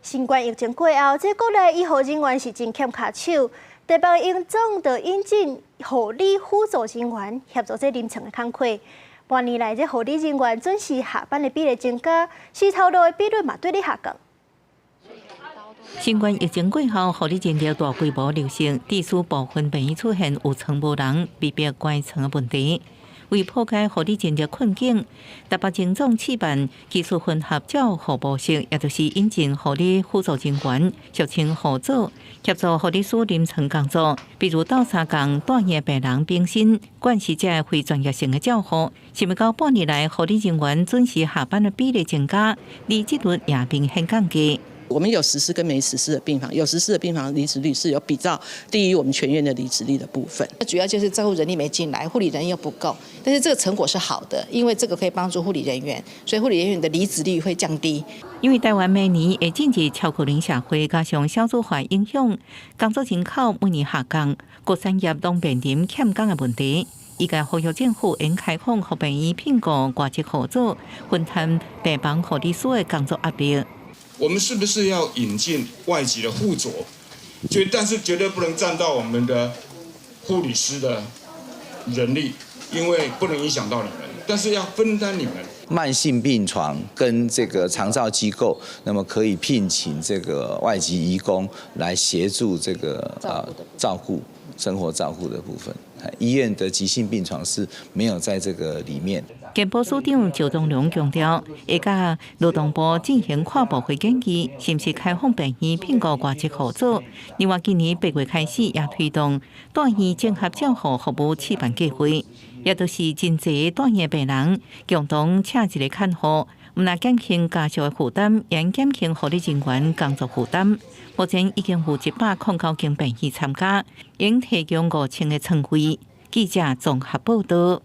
新冠疫情過後，這國內醫護人員是真欠跤手。台北榮總就引進護理輔助人員協助這臨床的工課。半年來，這護理人員準時下班的比例增加，死頭路的比率嘛綴咧下降。新冠疫情過後，護理人員大規模流失，致使部分病院出現有床無人、被迫關床的問題。為破解護理人員困境，台北榮總試辦技術混合照護模式，也就是引進護理輔助人員，俗稱護佐，協助護理師臨床工作，比如鬥相共住院病人更新、關係這非專業性的照護。想欲到半年來，護理人員準時下班的比例增加，離職率也明顯降低。我們有實施跟沒實施的病房，有實施的病房離職率是有比較低於我們全院的離職率的部分。主要就是照護人力沒進來，護理人員又不夠。但是這個成果是好的，因為這個可以幫助護理人員，所以護理人員的離職率會降低。因為台灣明年會進入超高齡社會，加上少子化影響，工作人口每年下降，各產業攏面臨欠工的問題。醫界呼籲政府應開放予病院聘僱外籍護佐，分擔病房護理師的工作壓力。我們是不是要引進外籍的護佐？但是絕對不能佔到我們的護理師的人力，因為不能影響到你們，但是要分擔你們。慢性病床跟這個長照機構，那麼可以聘請這個外籍移工來協助這個照顧生活照顧的部分。醫院的急性病床是沒有在這個裡面。健保署長趙宗龍強調，會佮勞動部進行跨部會研議，是毋是開放病院聘僱外籍護佐？另外，今年8月開始也推動住院綜合照護服務試辦計劃，也就是真濟住院病人共同請一個看護，毋但減輕家屬的負擔，也減輕護理人員工作負擔。目前已經有109間病院參加，應提供5000個床位。記者綜合報道。